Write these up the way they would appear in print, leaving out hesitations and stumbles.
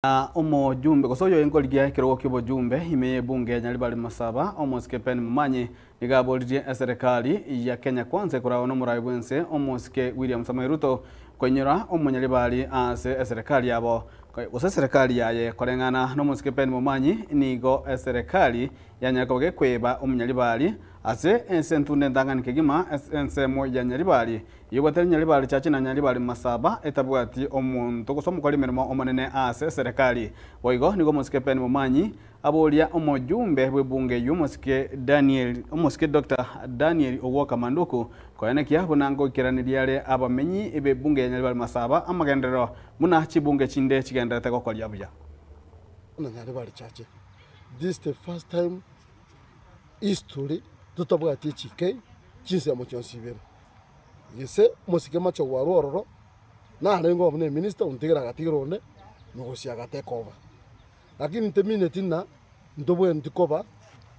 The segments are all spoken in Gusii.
Na omojumbe gose oyo oinkorigia ekerogo ki'obojumbe ime y'ebunge ya Nyaribari Masaba, omosike Ben Momanyi, nigo aboririe eserekari ya Kenya Kwanza ekoragwa nomorai bw'ense omosike William Samoei Ruto koinyora omonyaribari ase eserekari yabo gose eserekari yaye. Koreng'ana nomosike Ben Momanyi nigo eserekari yanyara koba gekweba omonyaribari ase ense entunde entang'ani kegima ensemo ya Nyaribari Eyobwatire Nyaribari Chache na Nyaribari Masaba etabwati omonto gose omokori emeremo omonene ase eserekari. Boigo nigo omosike Ben Momanyi aboria omojumbe bw'ebunge eyio omosike Daniel omosike Doctor Daniel Ogwoka Manduku koenekia buna ngoikeraneria are abamenyi b'ebunge ya Nyaribari Masaba amagenderero buna chibunge chinde chigendererete gokoria buya. Na Nyaribari Chache this is the first time history totabwati echikei chinsemo chionsi ibere. Gese omosike mache gwarwa ororo, narenge obo buna eminister, ontigere agatigera onde, nogosia agatake over. Lakini ntemineti ng'a ntobwenereti koba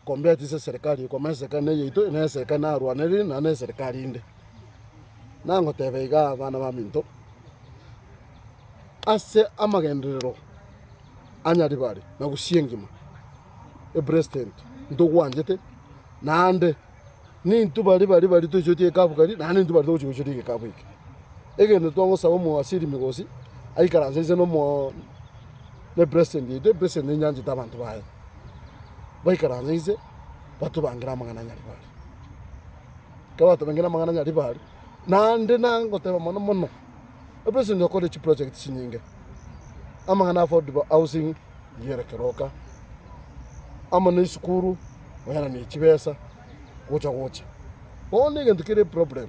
compared ase eserekari eye, kwamanya eserekari na eyaito, na eserekari narwanerire naende na eserekari ende. Nagoteba igaa abana baminto, ase amagenderero a Nyaribari na Gusii engima, epresident ntogwanchete naende. Nintwe baria baria baria toichotie egekabu karia, naende intwe baria togochia goichoria egekabu eke. Egento twagosaba omowasiri Migosi, aikaranse inse na omo na epresident yaito, epresident nenyanchete abanto baye. Baikaranse inse, batobangere amang'ana a Nyaribari. Ekero batobangire amang'ana a Nyaribari, naende nagoteba mono mono, epresident okorire chiproject chinyinge, amang'ana a affordable housing, riere keroka, amo na esukuru, oenanie chibesa, gocha gocha. Bono egento kere eproblem,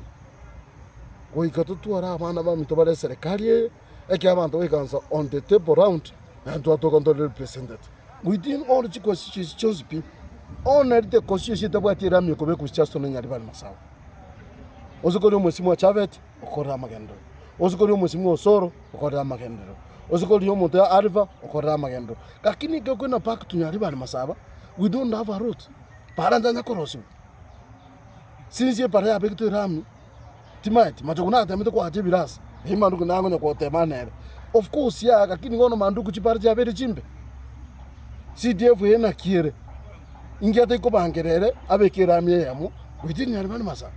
goika totware abana baminto bare eserekari eye, ekero abanto baikaransa on the table round, naende twatoka ntore represented. Within all chiconstituency chionsi pi, only the constituency etabwati erami ekobekwa just only Nyaribari Masaku. Gose kore omwesimwa Chaveti, okorere amagenderero, gose kore omwesimwa Osoro, okorere amagenderero, gose kore omonto ya Alpha, okorere amagenderero. Lakini ekero kwena back to Nyaribari Masaba, we don't have a road. Para ntanya korosiwa. Since epara yabegetwe erami, timaeti, machogu natemete koacha ebirasi, naye manduku nakonya gotema nere. Of course yaya lakini bono manduku chipara chiabeire chimbe. CDF eye naki ere? Inki ataikobangera ere abeke erami eyemo, within Nyaribari Masaba.